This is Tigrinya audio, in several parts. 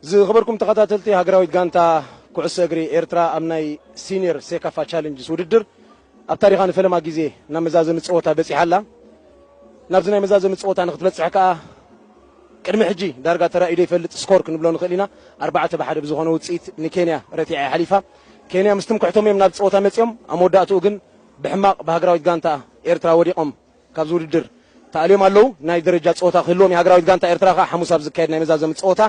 ዝኸበርኩም ተኸታተልቲ፣ ሃገራዊት ጋንታ ኩዕሶ እግሪ ኤርትራ ኣብ ናይ ሲኒየር ሴካፋ ቻለንጅስ ውድድር ኣብ ታሪኻ ንፈለማ ግዜ ናብ መዛዘሚ ጸወታ በጺሓ ኣላ። ናብዚ ናይ መዛዘሚ ጸወታ ንክትበጽሕ ከኣ ቅድሚ ሕጂ ዳርጋ ተራእዩ ዘይፈልጥ ስኮር ክንብሎ ንኽእል ኢና። ኣርባዕተ ብሓደ ብዝኾነ ውጽኢት ንኬንያ ረቲዓ እያ ሓሊፋ። ኬንያ ምስ ትምክሕቶም እዮም ናብ ጸወታ መጺኦም። ኣብ መወዳእትኡ ግን ብሕማቕ ብሃገራዊት ጋንታ ኤርትራ ወዲቖም ካብዚ ውድድር ተኣልዮም ኣለዉ። ናይ ደረጃ ጸወታ ክህልዎም እዩ። ሃገራዊት ጋንታ ኤርትራ ከኣ ሓሙስ ኣብ ዝካየድ ናይ መዛዘሚ ጸወታ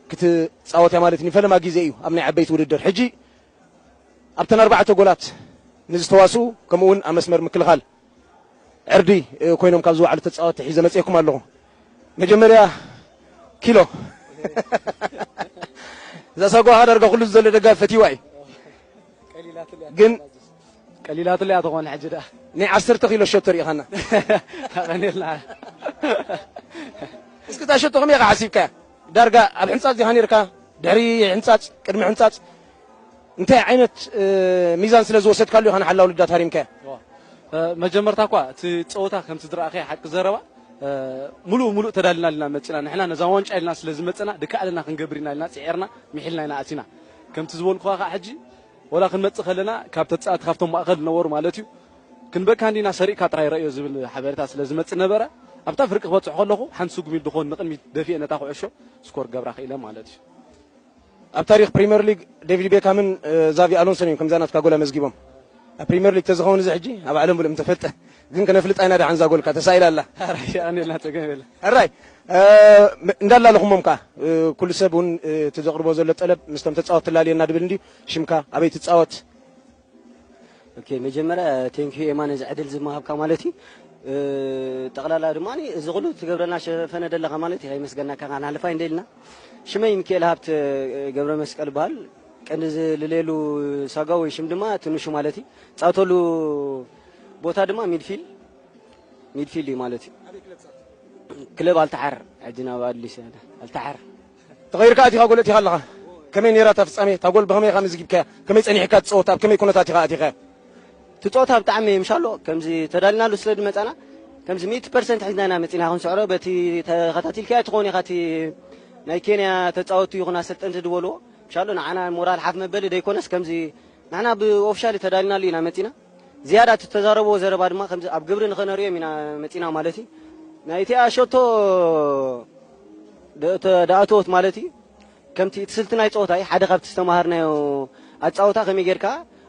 ክትጻወት እያ ማለት እዩ። ንፈለማ ግዜ እዩ ኣብ ናይ ዓበይቲ ውድድር። ሕጂ ኣብተን ኣርባዕተ ጎላት ንዝተዋስኡ፣ ከምኡ እውን ኣብ መስመር ምክልኻል ዕርዲ፣ እ፣ ኮይኖም ካብ ዝወዓሉ ተጻወትቲ ሒዘ መጺኤኩም ኣለኹ። መጀመርያ ኪሎ። እዛ ሳጓኻ ዳርጋ ኩሉ ዘሎ ደጋፊ ፈትይዋ እዩ። ግን ቀሊላትለይ እያ ትኾን ሕጂ ደኣ። ናይ ዓሰርተ ኪሎ ሸቶ ርኢኻና። ኣቐኒልና። እስኪ እታ ሸቶ ከመይ ኢኻ ሓሲብካያ? ዳርጋ ኣብ ሕንጻጽ ዲኻ ነይርካ? ድሕሪ ሕንጻጽ፣ ቅድሚ ሕንጻጽ፣ እንታይ ዓይነት፣ እ፣ ሚዛን ስለ ዝወሰድካሉ ኢኻ ንሓላው ልዳት ሃሪምካያ? ዋ፣ እ፣ መጀመርታ እኳ እቲ ጸወታ ከምቲ ዝረኣኸ ሓቂ ዘረባ፣ እ፣ ሙሉእ ሙሉእ ተዳልና ኢልና መጺና። ንሕና ነዛ ዋንጫ ኢልና ስለ ዝመጸና ድካ ኣለና ክንገብር ኢና ኢልና ጽዒርና፣ ምሒልና ኢና ኣቲና። ከምቲ ዝበልኩኻ ከዓ ሕጂ ወላ ክንመጽእ ከለና ካብ ተጻወቲ ካብቶም ማእከል ዝነበሩ ማለት እዩ፣ ክንበካ እንዲና ሰሪቕካ ጥራይ ረእዮ ዝብል ሓበሬታ ስለ ዝመጽእ ነበረ። ኣብታ ፍርቂ ክበጽሑ ከለኹ ሓንቲ ስጉሚት ድኾን ንቕድሚት ደፊኤ ነታ ኩዕሾ ስኮር ገብራ ክኢለ ማለት እዩ። ኣብ ታሪኽ ፕሪምየር ሊግ ዴቪድ ቤካምን፣ እ፣ ዛቪ ኣሎንሶን እዮም ከምዛ ናትካ ጎል ኣመዝጊቦም። ኣብ ፕሪምየር ሊግ ተዝኸውን እዚ ሕጂ ኣብ ዓለም ብሉእ ምተፈልጠ። ግን ከነፍልጣ ኢና ደሓን እዛ ጎልካ ተሳኢላ ኣላ። ኣራይ፣ ኣነ ላ ጸገም የለ። ኣራይ፣ እ፣ እንዳላለኹሞም ከኣ፣ እ፣ ኩሉ ሰብ እውን፣ እ፣ እቲ ዘቕርቦ ዘሎ ጠለብ ምስቶም ተጻወትቲ ላልየና ድብል እንድዩ። ሽምካ፣ ኣበይ ትጻወት? ኦኬ፣ መጀመርያ ቴንክ ዩ ኤማ ነዚ ዕድል ዝመሃብካ ማለት እዩ። እ፣ ጠቕላላ ድማ እዚ ኩሉ ትገብረልና ሸፈነ ደለኻ ማለት እዩ። ከይመስገናካ ካናልፋ እንደ ኢልና። ሽመይ ሚካኤል ሃብት ገብረ መስቀል ይበሃል። ቀንዲ ዝልለየሉ ሳጋ ወይ ሽም ድማ ትንሹ ማለት እዩ። ጻውተሉ ቦታ ድማ ሚድፊል፣ ሚድፊልድ እዩ ማለት እዩ። ክለብ ኣልተሓር፣ ሕጂ ናብ ኣዲስ ኣልተሓር። ተቐይርካ ኣቲኻ ጎል ኣእቲኻ ኣለኻ። ከመይ ነይራ እታ ፍጻሜ? እታ ጎል ብኸመይ ኢኻ መዝጊብካያ? ከመይ ጸኒሕካ ትጻወት? ኣብ ከመይ ኩነታት ኢኻ ኣቲኻያ? እቲ ጸወታ ብጣዕሚ ምሻሎ፣ ከምዚ ተዳሊናሉ ስለ ዝመጻና፣ ከምዚ ሚእቲ ፐርሰንት ሒዝና ኢና መጺና ክንስዕሮ። በቲ ተኸታቲልካዮ ትኸውን ኢኻ፣ እቲ ናይ ኬንያ ተጻወትቲ ይኹን ኣሰልጠንቲ ዝበልዎ፣ ምሻሎ ንዓና ሞራል ሓፍ መበሊ ደይኮነስ፣ ከምዚ ንሕና ብኦፊሻሊ ተዳሊናሉ ኢና መጺና። ዝያዳ እቲ እተዛረብዎ ዘረባ ድማ ከምዚ ኣብ ግብሪ ንኸነርእዮም ኢና መጺና ማለት እዩ። ናይቲኣ ሸቶ ደ-፣ ተ-፣ ደኣተወት ማለት እዩ። ከምቲ እቲ ስልቲ ናይ ጸወታ እዩ። ሓደ ካብቲ ዝተማሃርናዮ ኣጻወታ ከመይ ጌርካ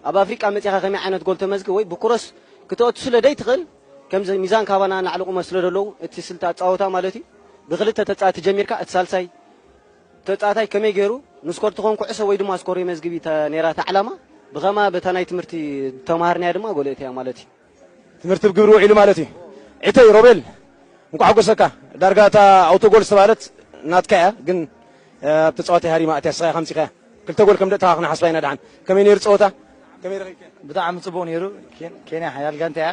ኣብ ኣፍሪቃ መጺኻ ከመይ ዓይነት ጎል ተመዝግብ ወይ ብክሮስ ክተእቱ ስለ ደይትኽእል፣ ከምዚ ሚዛን ካባና ንላዕሊ ቁመት ስለ ዘለዉ እቲ ስልቲ ኣጻወታ ማለት እዩ። ብክልተ ተጻወቲ ጀሚርካ እቲ ሳልሳይ ተጻዋታይ ከመይ ገይሩ ንስኮር ትኾን ኩዕሶ ወይ ድማ ስኮር የመዝግብ እዩ እታ ነይራ እታ ዕላማ። ብኸማ በታ ናይ ትምህርቲ ተማሃርናያ ድማ ጎል እትያ ማለት እዩ። ትምህርቲ ብግብሪ ውዒሉ ማለት እዩ። ዕተይ ሮቤል፣ እንቋዕ ሓጎሰካ። ዳርጋ እታ ኣውቶ ጎል ዝተባህለት ናትካ እያ፣ ግን፣ እ፣ ኣብ ተጻዋታይ ሃሪማ እትያ፣ ንስኻ ኢኻ ኣምጺኻያ። ክልተ ጎል ከም ደእተኻ ክንሓስባ ኢና ደሓን። ከመይ ነይሩ ጸወታ? ከመይ ረኺብካ? ብጣዕሚ ጽቡቕ ነይሩ። ኬን-፣ ኬንያ ሓያል ጋንታ እያ።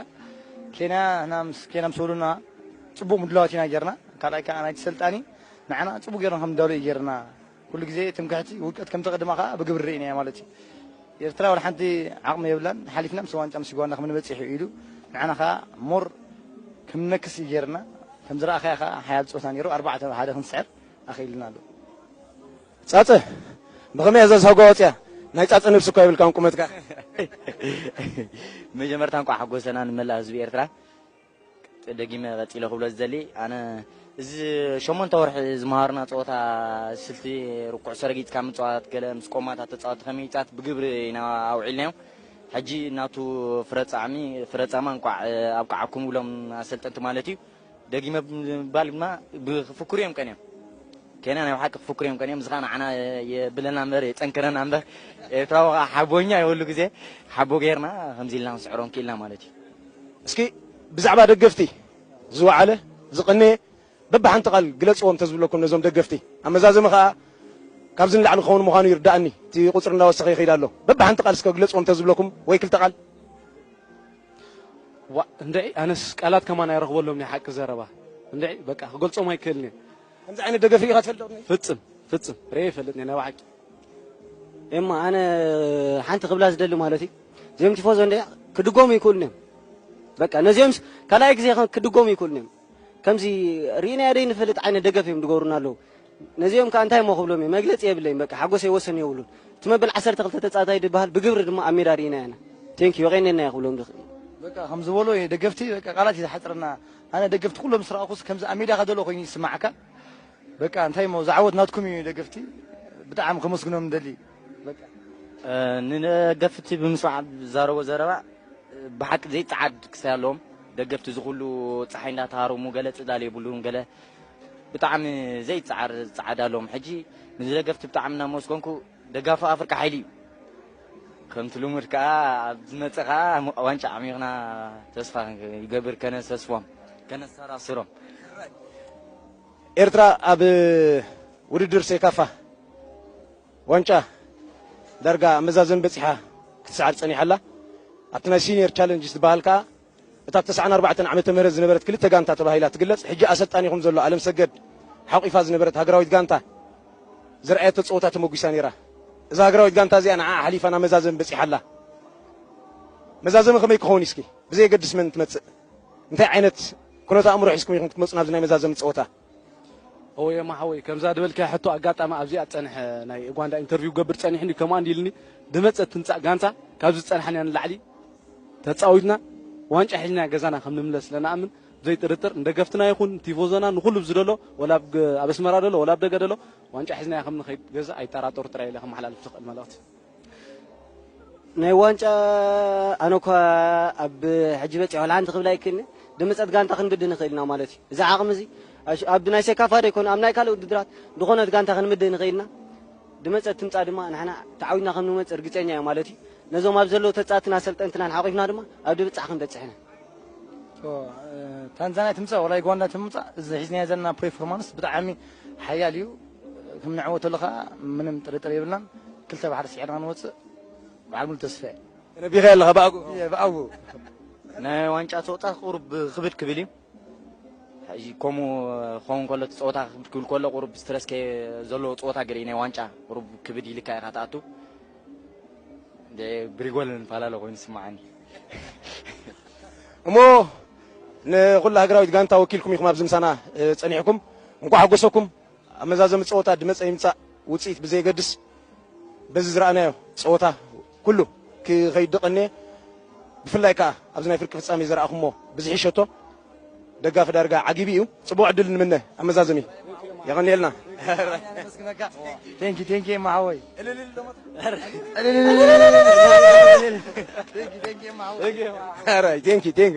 ኬንያ፣ ንሕና ምስ ኬንያ ምስ ወዱና ጽቡቕ ምድላዋት ኢና ጌርና። ካልኣይ ከኣ ናይቲ ሰልጣኒ ንዓና ጽቡቕ ጌርና ከም ንዳሎ እዩ ጌርና። ኩሉ ግዜ ትምክሕቲ ውድቀት ከም ተቐድማ ከኣ ብግብሪ ርኢናዮ ማለት እዩ። ኤርትራ ወላ ሓንቲ ዓቕሚ የብላን፣ ሓሊፍና ምስ ዋንጫ ምስ ዩጋንዳ ከም ንበጽሕ እዩ ኢሉ ንዓና ከኣ ሞር ከም ንነክስ እዩ ጌርና። ከም ዝረኣኻዮ ከኣ ሓያል ጸወታ ነይሩ፣ ኣርባዕተ ሓደ ክንስዕር ኣኽኢልና ኣሎ። ጻጸ፣ ብኸመይ እያ እዛ ሳጓ ወጽያ? ናይ ጻጸ ነብሲ እኳ የብልካን ቁመትካ። መጀመርታ እንቋዕ ሓጎሰና ንመላእ ህዝቢ ኤርትራ። ደጊመ ቀጺለ ክብሎ ዝደሊ፣ ኣነ እዚ ሸሞንተ ወርሒ ዝመሃርና ጸወታ፣ ስልቲ ርኩዕ ሰረጊጽካ ምጽዋት፣ ገለ ምስ ቆማታት ተጻወቲ ከመይ ይጻወት ብግብሪ ኢና ኣውዒልናዮ። ሕጂ ናቱ ፍረ ጻዕሚ፣ ፍረ ጻማ እንቋዕ ኣብቅዓኩም ብሎም ኣሰልጠንቲ ማለት እዩ። ደጊመ ብምባል ድማ ብክፍክሩ እዮም ቀንዮም። ኬንያ ናይ ብሓቂ ክፍክሩ እዮም ቀንዮም። እዚ ኸኣ ንዓና የብለና እምበር የጸንክረና እምበር፣ ኤርትራዊ ኸኣ ሓቦኛ እዩ፣ ኩሉ ግዜ ሓቦ ጌርና ከምዚ ኢልና ክንስዕሮም ክኢልና ማለት እዩ። እስኪ ብዛዕባ ደገፍቲ ዝወዓለ ዝቐነየ በብሓንቲ ቃል ግለጽዎም እንተዝብለኩም ነዞም ደገፍቲ። ኣብ መዛዘሚ ኸኣ ካብዚ ንላዕሊ ክኸውን ምዃኑ ይርዳእኒ። እቲ ቁጽሪ እንዳወሰኸ ይኸይድ ኣሎ። በብሓንቲ ቃል እስከ ግለጽዎም እንተዝብለኩም ወይ ክልተ ቃል። ዋ፣ እንድዒ፣ ኣነስ ቃላት ከማን ኣይረኽበሎም ናይ ሓቂ ዘረባ። እንድዒ፣ በቃ፣ ክገልጾም ኣይክእልን እየ። ከምዚ ዓይነት ደገፍ ርኢኻ ትፈልጥ ዶ? ፍጽም፣ ፍጽም፣ ርኤ ይፈልጥ እየ፣ ናይ ብሓቂ። ኤማ፣ ኣነ ሓንቲ ክብላ ዝደሊ ማለት እዩ፣ እዚኦም ቲፎዞ እንድዒ ክድጎሙ ይክእሉን እዮም። በቃ፣ ነዚኦምስ ካልኣይ ግዜ ከ-፣ ክድጎሙ ይክእሉን እዮም። ከምዚ ርኢናዮ ደይ ንፈልጥ ዓይነት ደገፍ እዮም ዝገብሩና ኣለዉ። ነዚኦም ከኣ እንታይ እሞ ክብሎም እየ? መግለጺ የብለይን። በቃ ሓጎሰይ ወሰን የብሉን። እቲ መበል ዓሰርተ ክልተ ተጻዋታይ ዝበሃል ብግብሪ ድማ ኣብ ሜዳ ርኢናዮ ኢና። ቴንኪዩ፣ የቐንየልና እየ ክብሎም ዝኽእል። በቃ ከም ዝበሎ ደገፍቲ በቃ ቃላት እዩ ዝሓጽረና። ኣነ ደገፍቲ ኩሎም ምስ ረኣኹስ ከምዚ ኣብ ሜዳ ከ ዘሎ ኮይኑ ይስማዓካ። በቃ እንታይ እሞ ዝዓወት ናትኩም እዩ ደገፍቲ። ብጣዕሚ ከመስግኖም ንደሊ። በቃ ንደገፍቲ ብምስማዕ ዝዛረቦ ዘረባ ብሓቂ ዘይጸዓድ ክሳይ ኣለዎም። ደገፍቲ እዚ ኩሉ ጸሓይ እንዳተሃረሙ ገለ ጽላል የብሉን ገለ ብጣዕሚ ዘይጸዓር ጸዓድ ኣለዎም። ሕጂ ንደገፍቲ ብጣዕሚ እናመስገንኩ ደጋፊ ኣፍሪቃ ሓይሊ እዩ። ከምቲ ልሙድ ከኣ ኣብ ዝመጽእ ከኣ ዋንጫ ዓሚቕና ተስፋ ይገብር ከነሰስፎም ከነሰራስሮም። ኤርትራ ኣብ ውድድር ሴካፋ ዋንጫ ዳርጋ ኣብ መዛዘሚ በጺሓ ክትስዓር ጸኒሓ ኣላ። ኣብቲ ናይ ሲኒየር ቻለንጅ ዝበሃል ከኣ እታ ኣብ ተስዓን ኣርባዕተን ዓመተ ምህረት ዝነበረት ክልተ ጋንታ ተባሂላ ትግለጽ፣ ሕጂ ኣሰልጣኒኹም ዘሎ ኣለምሰገድ ሓቑፋ ዝነበረት ሃገራዊት ጋንታ ዘርኣየቶ ጸወታ ተመጒሳ ነይራ። እዛ ሃገራዊት ጋንታ እዚኣ ንዓኣ ሓሊፋ ናብ መዛዘሚ በጺሓ ኣላ። መዛዘሚ ከመይ ክኸውን እዩ እስኪ? ብዘየገድስ መን ትመጽእ? እንታይ ዓይነት ኩነተ ኣእምሮ ሒዝኩም ኢኹም ክትመጹ ናብዚ ናይ መዛዘሚ ጸወታ? እወ የማ ሓወይ፣ ከምዛ ዝበልካያ ሕቶ ኣጋጣሚ ኣብዚኣ ዝጸንሐ ናይ ኡጋንዳ ኢንተርቪው ክገብር ጸኒሕኒ፣ ከምኣ እንዲ ኢልኒ፣ ድመጸት ትምጻእ ጋንታ ካብዚ ዝጸናሕናያ ንላዕሊ ተጻዊትና ዋንጫ ሒዝና ገዛና ከም ንምለስ ስለንኣምን ብዘይ ጥርጥር ንደገፍትና ይኹን ንቲፎዞና ንኹሉ ኣብዚ ዘሎ ወላ ኣብ ግ- ኣብ ኣስመራ ዘሎ ወላ ኣብ ደገ ዘሎ ዋንጫ ሒዝናዮ ከም ንኸይድ ገዛ ኣይጠራጠሩ ጥራይ ኢለ ከመሓላልፍ ዝኽእል መልእኽቲ። ናይ ዋንጫ ኣነ እኳ ኣብ ሕጂ በፂሑ ዋላ ሓንቲ ክብል ኣይክእልኒ። ድመፀት ጋንታ ክንብድህ ንኽእል ኢና ማለት እዩ። እዚ ዓቕሚ እዚ ኣሽ- ኣብ ናይ ሴካፋ ዶ ይኮነ ኣብ ናይ ካልእ ውድድራት ዝኾነት ጋንታ ክንምድህ ንኽእል ኢና። ድመፀት ትምፃእ ድማ ንሕና ተዓዊትና ከም ንመፅእ ርግፀኛ እየ ማለት እዩ። ነዞም ኣብ ዘለዉ ተፃወትትን ኣሰልጠንትናን ሓቂፍና ድማ ኣብ ድብፃሕ ክንበፅሕ ኢና። ታንዛንያ ትምፃእ ወላ ዩጋንዳ ትምፃእ እዚ ሒዝናዮ ዘለና ፐርፎርማንስ ብጣዕሚ ሓያል እዩ። ከም ንዕወተሉ ከዓ ምንም ጥርጥር የብልናን። ክልተ ብሓደ ስዒርና ንወፅእ በዓል ሙሉ ተስፋ እየ። ተነቢኸ ኣለኻ ብኣጉ ብኣጉ ናይ ዋንጫ ፀወታ ቁሩብ ክብድ ክብል እዩ። ሕጂ ከምኡ ክኸውን ከሎ እቲ ፀወታ ክብድ ክብል ከሎ ቁሩብ ስትረስ ከ ዘለዎ ፀወታ ገለ ናይ ዋንጫ ቁሩብ ክብድ ኢልካ ኢኻ ትኣቱ። ብሪጎል ንፈላለ ኮይኑ ስማዓኒ። እሞ ንኩላ ሃገራዊት ጋንታ ወኪልኩም ኢኹም ኣብዚ ምሳና እ፣ ጸኒሕኩም። እንኳዕ ሓጎሰኩም። ኣብ መዛዘሚ ጸወታ ድመጸ ይምጻእ ውጽኢት ብዘየገድስ በዚ ዝረኣናዮ ጸወታ ኩሉ ክኸይድ ድቐንየ። ብፍላይ ከኣ ኣብዚ ናይ ፍርቂ ፍጻሜ ዘረኣኹሞ ብዝሒ ሸቶ ደጋፊ ዳርጋ ዓጊቡ እዩ። ጽቡቕ ዕድል ንምነ ኣብ መዛዘሚ። የቐንየልና። ቴንኪ ቴንኪ ማሓወይ ቴንኪ ቴንኪ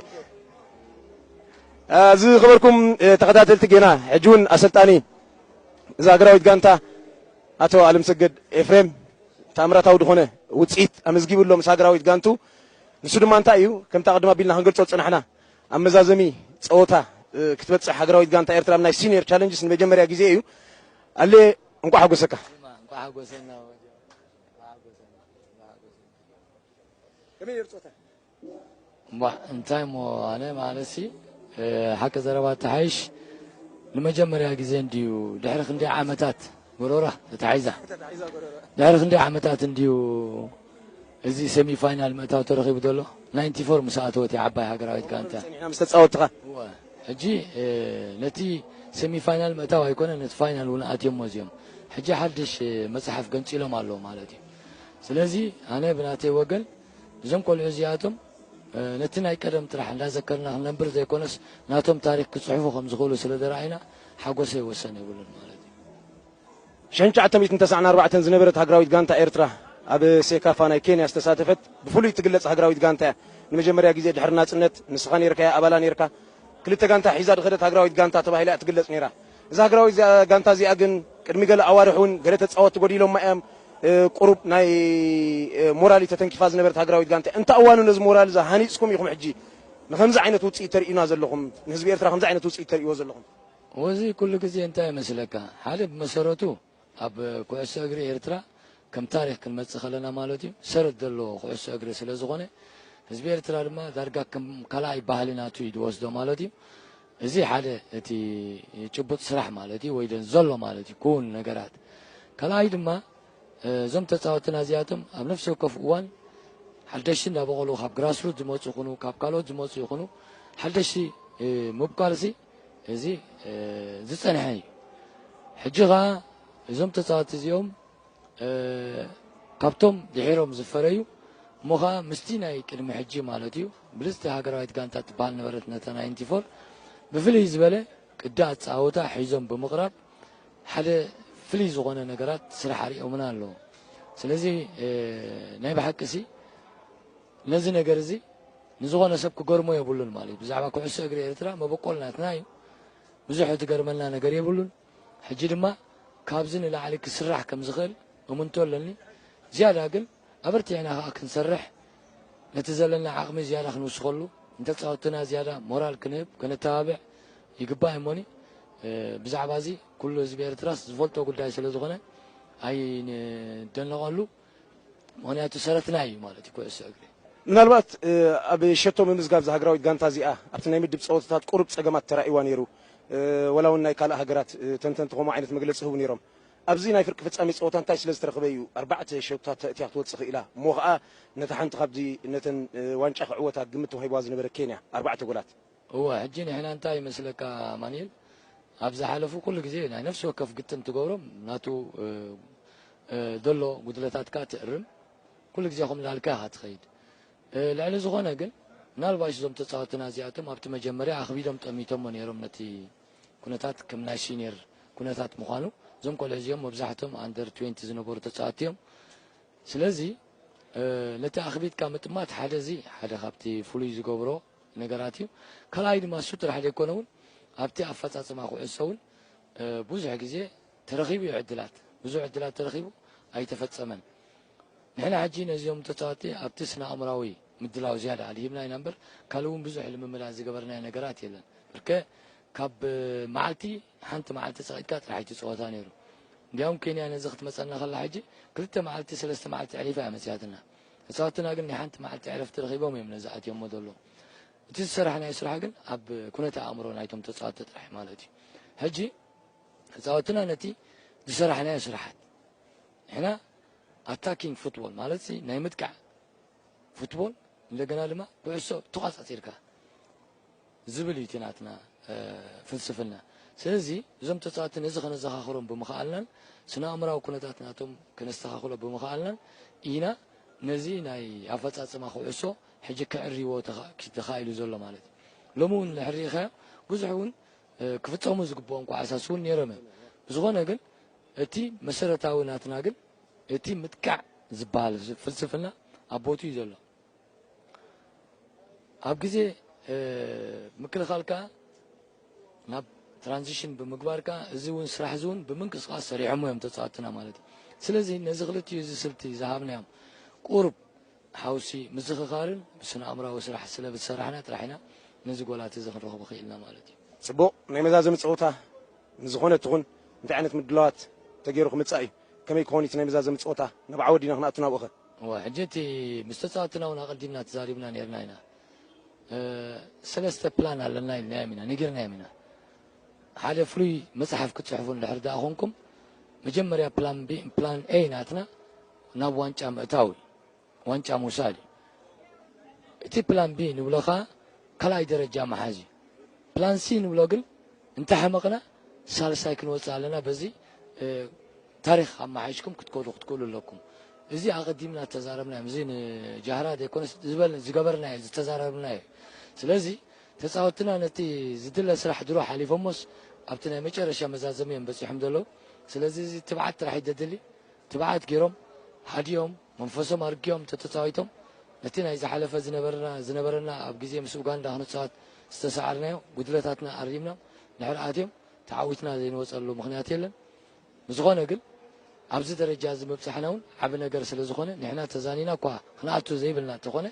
ዝኸበርኩም ተኸታተልቲ ጌና ሕጂ እውን ኣሰልጣኒ እዛ ሃገራዊት ጋንታ ኣቶ ኣለምሰገድ ኤፍሬም ተኣምራታዊ ዝኾነ ውፅኢት ኣመዝጊቡ ኣሎ ምስ ሃገራዊት ጋንቱ። ንሱ ድማ እንታይ እዩ ከምታ ቅድም ኣቢልና ክንገልፆ ዝፅናሕና ኣብ መዛዘሚ ፀወታ ክትበፅሕ ሃገራዊት ጋንታ ኤርትራ ኣብ ናይ ሲኒየር ቻለንጅስ ንመጀመርያ ግዜ እዩ። ኣሌ እንኳዕ ሓጎሰካ። እምቧ እንታይ እሞ ኣነ ማለትሲ ሓቂ ዘረባ ተሓይሽ ንመጀመርያ ግዜ እንድዩ ድሕሪ ክንደይ ዓመታት ጎረራ ተታሒዛ ድሕሪ ክንደይ ዓመታት እንድዩ እዚ ሴሚ ፋይናል ምእታው ተረኺቡ ዘሎ ናይንቲ ፎር ምስ ኣተወት እያ ዓባይ ሃገራዊት ጋንታ ምስ ተፃወትኻ እወ ሕጂ ነቲ ሴሚ ፋይናል ምእታው ኣይኮነ ነቲ ፋይናል እውን ኣትዮሞ እዚኦም ሕጂ ሓድሽ መፅሓፍ ገንፂሎም ኣለዉ ማለት እዩ ስለዚ ኣነ ብናተይ ወገን እዞም ቆልዑ እዚኣቶም ነቲ ናይ ቀደም ጥራሕ እንዳዘከርና ክንነብር ዘይኮነስ ናቶም ታሪክ ክፅሕፉ ከም ዝኽእሉ ስለ ዝረኣይና ሓጎሰይ ወሰን የብሉን ማለት እዩ። ሽሕን ትሽዓተ ሚእትን ተስዓን ኣርባዕተን ዝነበረት ሃገራዊት ጋንታ ኤርትራ ኣብ ሴካፋ ናይ ኬንያ ዝተሳተፈት ብፍሉይ ትግለጽ ሃገራዊት ጋንታ እያ። ንመጀመርያ ግዜ ድሕሪ ናጽነት ንስኻ ነይርካ እያ ኣባላ ነይርካ። ክልተ ጋንታ ሒዛ ዝኸደት ሃገራዊት ጋንታ ተባሂላ እያ ትግለጽ ነይራ። እዛ ሃገራዊት እዚኣ- ጋንታ እዚኣ ግን ቅድሚ ገለ ኣዋርሕ እውን ገለ ተጻወትቲ ጎዲሎማ እዮም። እ፣ ቁሩብ ናይ እ፣ ሞራል እዩ ተተንኪፋ ዝነበረት ሃገራዊት ጋንታ እያ። እንተ እዋኑ ነዚ ሞራል እዚ ሃኒጽኩም ኢኹም ሕጂ ንከምዚ ዓይነት ውጽኢት ተርእዩና ዘለኹም ንህዝቢ ኤርትራ ከምዚ ዓይነት ውጽኢት ተርእይዎ ዘለኹም። ወዚ ኩሉ ግዜ እንታይ ይመስለካ ሓደ ብመሰረቱ ኣብ ኩዕሶ እግሪ ኤርትራ ከም ታሪክ ክንመጽእ ከለና ማለት እዩ ሰረት ዘለዎ ኩዕሶ እግሪ ስለ ዝኾነ ህዝቢ ኤርትራ ድማ ዳርጋ ከም ካልኣይ ባህሊ ናቱ እዩ ዝወስዶ ማለት እዩ። እዚ ሓደ እቲ ጭቡጥ ስራሕ ማለት እዩ ወይ ዘሎ ማለት እዩ ክውን ነገራት ካልኣይ ድማ እዞም ተጻወትና እዚኣቶም ኣብ ነፍሲ ወከፍ እዋን ሓደሽቲ እንዳበቐሉ ካብ ግራስሩት ዝመፁ ይኹኑ ካብ ካልኦት ዝመፁ ይኹኑ ሓደሽቲ ምብቋልሲ እዚ ዝፀንሐ እዩ። ሕጂ ኸኣ እዞም ተጻወትቲ እዚኦም፣ እ፣ ካብቶም ድሒሮም ዝፈረዩ፣ እሞ ኸኣ ምስቲ ናይ ቅድሚ ሕጂ ማለት እዩ፣ ብልጽቲ ሃገራዊት ጋንታ ትበሃል ነበረት ነታ ናይንቲ ፎር፣ ብፍልይ ዝበለ ቅዲ ኣጻወታ ሒዞም ብምቕራብ፣ ሓደ ፍልይ ዝኾነ ነገራት ስራሕ ኣርእዮምና ኣለዉ። ስለዚ፣ እ፣ ናይ ብሓቂ ሲ ነዚ ነገር እዚ ንዝኾነ ሰብ ክገርሞ የብሉን ማለት እዩ። ብዛዕባ ኩዕሶ እግሪ ኤርትራ መበቆል ናትና እዩ። ብዙሕ ዝገርመና ነገር የብሉን። ሕጂ ድማ ካብዚ ንላዕሊ ክስራሕ ከም ዝኽእል እምንቶ ኣለኒ። ዝያዳ ግን ኣበርቲዕና ከኣ ክንሰርሕ፣ ነቲ ዘለና ዓቕሚ ዝያዳ ክንውስኸሉ፣ ንተጻወትና ዝያዳ ሞራል ክንህብ፣ ከነተባብዕ ይግባእ እሞኒ፣ እ፣ ብዛዕባ እዚ ኩሉ ህዝቢ ኤርትራስ ዝፈልጦ ጉዳይ ስለ ዝኾነ ኣይንደነቐሉ። ምኽንያቱ ሰረትና እዩ ማለት እዩ ኩዕሶ እግሪ። ምናልባት፣ እ፣ ኣብ ሸቶ ምምዝጋብ እዛ ሃገራዊት ጋንታ እዚኣ ኣብቲ ናይ ምድብ ጸወታታት ቁሩብ ጸገማት ተራእይዋ ነይሩ። እ፣ ወላ እውን ናይ ካልእ ሃገራት፣ እ፣ ተንተንቲ ከምኡ ዓይነት መግለጺ ይህቡ ነይሮም። ኣብዚ ናይ ፍርቂ ፍጻሜ ጸወታ እንታይ ስለ ዝተረኽበ እዩ ኣርባዕተ ሸቶታት ተእትያ ክትወጽእ ክኢላ? እሞ ኸኣ ነታ ሓንቲ ካብዚ ነተን፣ እ፣ ዋንጫ ክዕወታ ግምት ተዋሂብዋ ዝነበረ ኬንያ ኣርባዕተ ጎላት። እወ፣ ሕጂ ንሕና እንታይ ይመስለካ ኣማኑኤል? ኣብ ዝሓለፉ ኩሉ ግዜ ናይ ነፍሲ ወከፍ ግጥም ትገብሮም ናቱ፣ እ፣ እ፣ ዘሎ ጉድለታትካ ትእርም፣ ኩሉ ግዜ ከም እንዳልካ ኢኻ ትኸይድ። እ፣ ልዕሊ ዝኾነ ግን ምናልባሽ እዞም ተጻወትና እዚኣቶም ኣብቲ መጀመርያ ኣኽቢዶም ጠሚቶሞ ነይሮም ነቲ ኩነታት ከም ናይ ሲኒየር ኩነታት ምዃኑ። እዞም ቆልዑ እዚኦም መብዛሕትኦም ኣንደር ትዌንቲ ዝነበሩ ተጻወትቲ እዮም። ስለዚ፣ እ፣ ነቲ ኣኽቢድካ ምጥማት ሓደ እዚ ሓደ ካብቲ ፍሉይ ዝገብሮ ነገራት እዩ። ካልኣይ ድማ እሱ ጥራሕ ዘይኮነ እውን ኣብቲ ኣፈጻጽማ ኩዕሶ እውን፣ እ፣ ብዙሕ ግዜ ተረኺቡ እዩ ዕድላት። ብዙሕ ዕድላት ተረኺቡ ኣይተፈጸመን። ንሕና ሕጂ ነዚኦም ተጻወትቲ ኣብቲ ስነ ኣእምራዊ ምድላው ዝያዳ ኣልሂብና ኢና እምበር፣ ካልእ እውን ብዙሕ ልምምዳት ዝገበርናዮ ነገራት የለን። ብርከ ካብ መዓልቲ ሓንቲ መዓልቲ ጸቒጥካ ጥራሕ እቲ ጸወታ ነይሩ። እንዲያውም ኬንያ ነዚ ክትመጸና ከላ ሕጂ ክልተ መዓልቲ፣ ሰለስተ መዓልቲ ኣሕሊፋ እያ መጺኣትና። ተጻወትና ግን ናይ ሓንቲ መዓልቲ ዕረፍቲ ረኺቦም እዮም ነዚ ኣትዮሞ ዘለዉ። እቲ ዝሰራሕናዮ ስራሕ ግን ኣብ ኩነተ ኣእምሮ ናይቶም ተጻወትቲ ጥራሕ ማለት እዩ። ሕጂ ተጻወትና ነቲ ዝሰራሕናዮ ስራሓት፣ ንሕና ኣታኪንግ ፉትቦል ማለት ሲ ናይ ምጥቃዕ ፉትቦል፣ እንደገና ድማ ኩዕሶ ተቋጻጺርካ ዝብል እዩ እቲ ናትና፣ እ፣ ፍልስፍና። ስለዚ እዞም ተጻወትቲ ነዚ ከነዘኻኽሮም ብምኽኣልናን ስነ ኣእምራዊ ኩነታት ናቶም ከነስተኻኽሎ ብምኽኣልናን ኢና ነዚ ናይ ኣፈጻጽማ ኩዕሶ ሕጂ ክዕርይዎ ተኻ-፣ ተኻኢሉ ዘሎ ማለት እዩ። ሎሚ እውን እንድሕር ርኢኻዮ ብዙሕ እውን፣ እ፣ ክፍጸሙ ዝግብኦም ኳዕሳስ እውን ነይሮም እዮም። ብዝኾነ ግን እቲ መሰረታዊ ናትና ግን እቲ ምጥቃዕ ዝበሃል ፍልስፍና ኣብ ቦትኡ እዩ ዘሎ። ኣብ ግዜ፣ እ፣ ምክልኻል ከኣ ናብ ትራንዚሽን ብምግባር ከኣ እዚ እውን ስራሕ እዚ እውን ብምንቅስቓስ ሰሪሖሞ እዮም ተጻወትና ማለት እዩ። ስለዚ ነዚ ክልቲኡ እዚ ስልቲ ዝሃብናዮም ቁሩብ ሓውሲ ምዝኽኻርን ብስነ ኣእምራዊ ስራሕ ስለ ዝሰራሕና ጥራሕ ኢና ነዚ ጎላት እዚ ክንረኽቦ ክኢልና ማለት እዩ። ጽቡቕ ናይ መዛዘሚ ጸወታ ንዝኾነ ትኹን እንታይ ዓይነት ምድላዋት ተገይሩ ክምጻእ እዩ? ከመይ ክኾን እቲ ናይ መዛዘሚ ጸወታ? ናብ ዓወት ዲና ክንኣቱ ናብኡኸ? እወ፣ ሕጂ እቲ ምስ ተጻወትና እውን ኣቐዲምና ተዛሪብና ነይርና ኢና። እ፣ ሰለስተ ፕላን ኣለና ኢልናዮም ኢና፣ ነጊርናዮም ኢና። ሓደ ፍሉይ መጽሓፍ ክትጽሕፉ እንድሕር ደኣ ኾንኩም፣ መጀመርያ ፕላን ቢ፣ ፕላን ኤ ናትና ናብ ዋንጫ ምእታው እዩ። ዋንጫ ምውሳድ እዩ። እቲ ፕላን ቢ ንብሎ ኸኣ ካልኣይ ደረጃ ምሓዝ እዩ። ፕላን ሲ ንብሎ ግን እንተሓመቕና ሳልሳይ ክንወጽእ ኣለና። በዚ፣ እ፣ ታሪኽ ኣመሓይሽኩም ክትከዱ ክትክእሉ ኣለኩም። እዚ ኣቐዲምና ዝተዛረብናዮም፣ እዚ ንጃህራ ዘይኮነስ ዝበል-፣ ዝገበርናዮ፣ ዝተዛረብናዮ። ስለዚ ተጻወትና ነቲ ዝድለ ስራሕ ድሮ ሓሊፎሞስ ኣብቲ ናይ መጨረሻ መዛዘሚ እዮም በጺሖም ዘለዉ። ስለዚ እዚ ትብዓት ጥራሕ እዩ ዘድሊ። ትብዓት ገይሮም፣ ሃዲኦም፣ መንፈሶም ኣርጊኦም ተተጻዊቶም፣ ነቲ ናይ ዝሓለፈ ዝነበረና፣ ዝነበረና ኣብ ግዜ ምስ ኡጋንዳ ክንጻወት ዝተሰዓርናዮ ጉድለታትና ኣሪምና፣ ድሕሪ ኣትዮም ተዓዊትና ዘይንወጸሉ ምኽንያት የለን። ብዝኾነ ግን፣ ኣብዚ ደረጃ እዚ ምብጻሕና እውን ዓቢ ነገር ስለ ዝኾነ፣ ንሕና ተዛኒና እኳ ክንኣቱ ዘይብልና እንተኾነ፣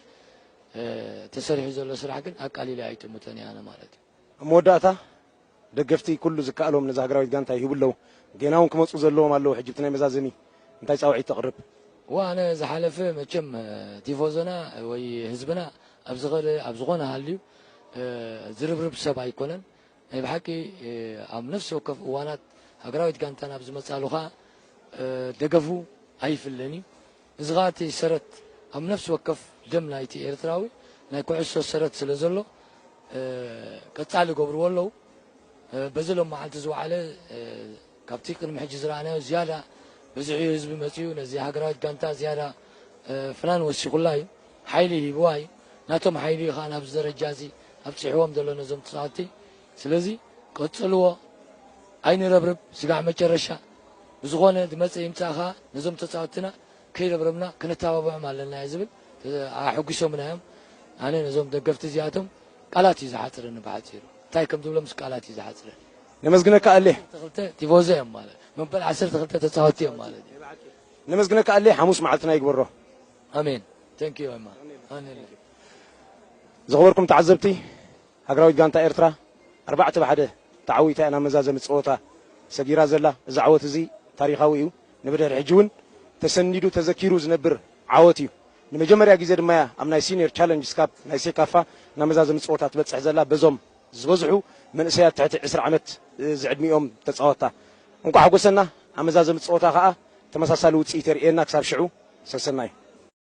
እ፣ ተሰሪሑ ዘሎ ስራሕ ግን ኣቃሊለ ኣይጥምቶን እየ ኣነ ማለት እዩ። ኣብ መወዳእታ፣ ደገፍቲ ኩሉ ዝከኣሎም ነዛ ሃገራዊት ጋንታ ይህቡ ኣለዉ። ጌና እውን ክመጹ ዘለዎም ኣለዉ። ሕጂ እቲ ናይ መዛዘሚ እንታይ ጻውዒት ተቕርብ? እዋ፣ ኣነ ዝሓለፈ መቸም፣ እ፣ ቲፎዞና ወይ ህዝብና ኣብ ዝኸደ፣ ኣብ ዝኾነ ሃልዩ፣ እ፣ ዝርብርብ ሰብ ኣይኮነን። ናይ ብሓቂ፣ እ፣ ኣብ ነፍሲ ወከፍ እዋናት ሃገራዊት ጋንታ ናብ ዝመጻሉ ኸኣ፣ እ፣ ደገፉ ኣይፍለን እዩ። እዚ ኸኣ እቲ ሰረት ኣብ ነፍሲ ወከፍ ደም ናይቲ ኤርትራዊ ናይ ኩዕሶ ሰረት ስለ ዘሎ፣ እ፣ ቀጻሊ ይገብርዎ ኣለዉ። እ፣ በዚ ሎም መዓልቲ ዝወዓለ፣ እ፣ ካብቲ ቅድሚ ሕጂ ዝረኣናዮ ዝያዳ ብዙሕ እዩ ህዝቢ መፂኡ፣ ነዚ ሃገራዊት ጋንታ ዝያዳ ፍናን ወሲኹላ እዩ፣ ሓይሊ ሂብዋ እዩ። ናቶም ሓይሊ እዩ ከዓ ናብዚ ደረጃ እዚ ኣብፂሕዎም ዘሎ ነዞም ተፃወትቲ። ስለዚ ቀፅልዎ፣ ኣይንረብርብ፣ ስጋዕ መጨረሻ ብዝኾነ ዝመፀ ይምፃእ ከዓ ነዞም ተፃወትትና ከይረብረብና ክነተባብዖም ኣለና እየ ዝብል። ኣሕጒሶምና እዮም። ኣነ ነዞም ደገፍቲ እዚኣቶም ቃላት እዩ ዝሓፅረኒ ብሓፂሩ። እንታይ ከም ዝብሎምስ ቃላት እዩ ዝሓፅረኒ። ነመስግነካ ኣሌ። ተኽልተ ቲፎዞ እዮም ማለት መበል ዓሰርተ ክልተ ተፃወትቲ እዮም ማለት እዩ። ነመስግነካ ኣሌ። ሓሙስ መዓልትና ይግበሮ። ኣሜን። Thank you እማ። ኣሜን። ዝኸበርኩም ተዓዘብቲ፣ ሃገራዊት ጋንታ ኤርትራ ኣርባዕተ ብ ሓደ ተዓዊታ እያ ናብ መዛዘሚ ጸወታ ሰጊራ ዘላ። እዚ ዓወት እዚ ታሪኻዊ እዩ። ንብድሕሪ ሕጂ እውን ተሰኒዱ ተዘኪሩ ዝነብር ዓወት እዩ። ንመጀመርያ ግዜ ድማ እያ ኣብ ናይ ሲኒየር ቻለንጅስ ካፕ ናይ ሴካፋ ናብ መዛዘሚ ጸወታ ትበጽሕ ዘላ። በዞም ዝበዝሑ መንእሰያት ትሕቲ ዕስራ ዓመት ዝዕድሚኦም ተጻወትታ። እንቋዕ ሓጎሰና። ኣብ መዛዘሚ ጸወታ ከኣ ተመሳሳሊ ውጽኢት የርእየና። ክሳብ ሽዑ ሰሰናዩ።